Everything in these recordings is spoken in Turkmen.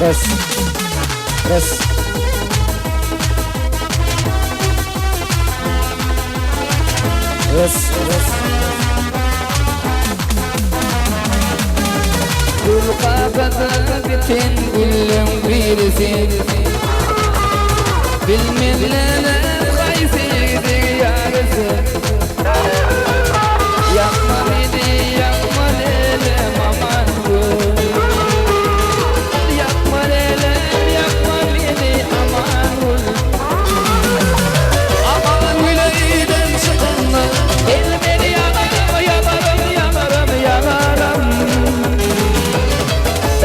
Res. Res. Res. Res. Gül kakada biten gülleň birisi. Bilmezler haýsy ýarysy. Ýakma meni, ýakma lelem aman gül. Ýakma lelem, ýakma meni aman gül. Aman gül öýden çykanda elmeni ýanarym, ýanarym, ýanarym, ýanarym.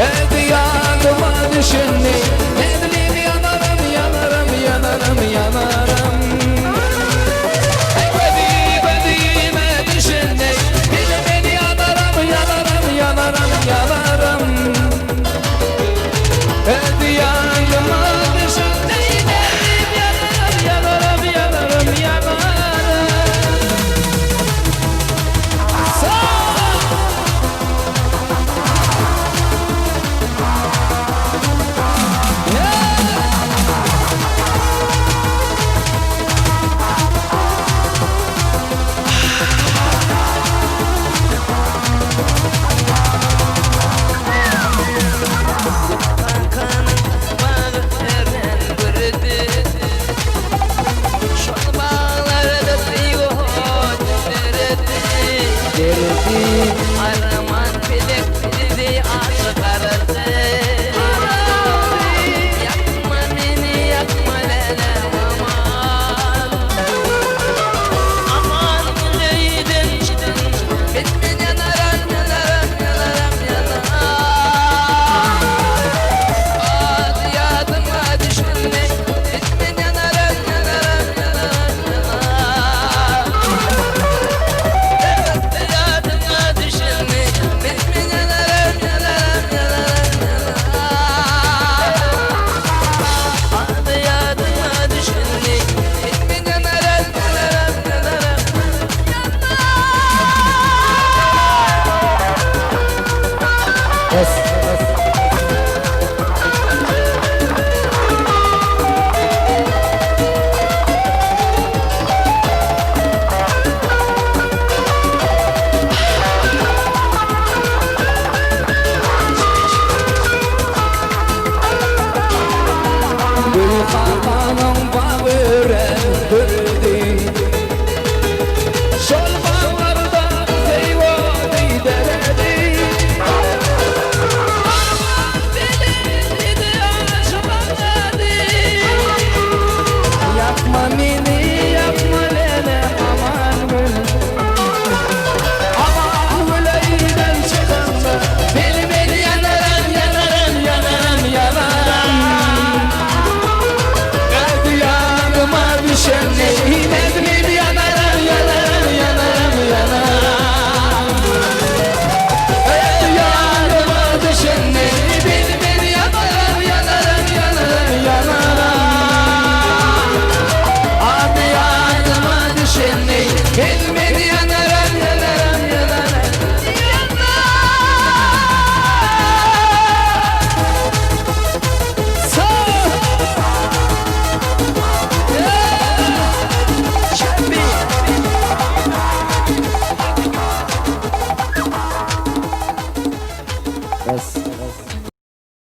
Özi ýadyma düşündi, ne bileyim ýanarym, ýanarym, ýanarym, ýanarym. Gözi gözüme düşündi, bilmeni ýanarym, ýanarym, ýanarym, ýanarym. Özi ýadyma düşündi, ne bileyim ýanarym, ýanarym, ýanarym, ýanarym. Sağ! Kankanyň bagy örän gürdi. Şol baglarda söýgi ody döredi. Derdi. Arman pelek bizi aç garardy. Ýakma meni, ýakma lälem aman. Aman gül öýden çykdym. Men ýanaram, ýanaram, ýanaram, ýanaram. Ady ýadyma düşündi. Men ýanaram, ýanaram, ýanaram, ýanaram. Ýadyma düşündi. Men ýanaram, ýanaram, ýanaram, ýanaram. Ady ýadyma düşündi. Men ýanaram, ýanaram, ýanaram, ýanaram. Res. Res. Gül kakanyň bagy örän gürdi. Şol baglarda söýgi ody döredi. Arman pelek bizi aç garardy. Ýakma meni, ýakma lälem aman gül. Aman gül öýden çykanda Meni ýanaram, ýanaram, ýanaram, ýanaram. Özi ýadyma düşende Meni ýanaram, ýanaram, ýanaram, ýanaram. Özi ýadyma düşende Meni ýanaram, ýanaram, ýanaram, ýanaram. Ady ýadyma düşende Meni ýanaram, ýanaram, ýanaram, ýanaram. Sağ! Şembi! Res.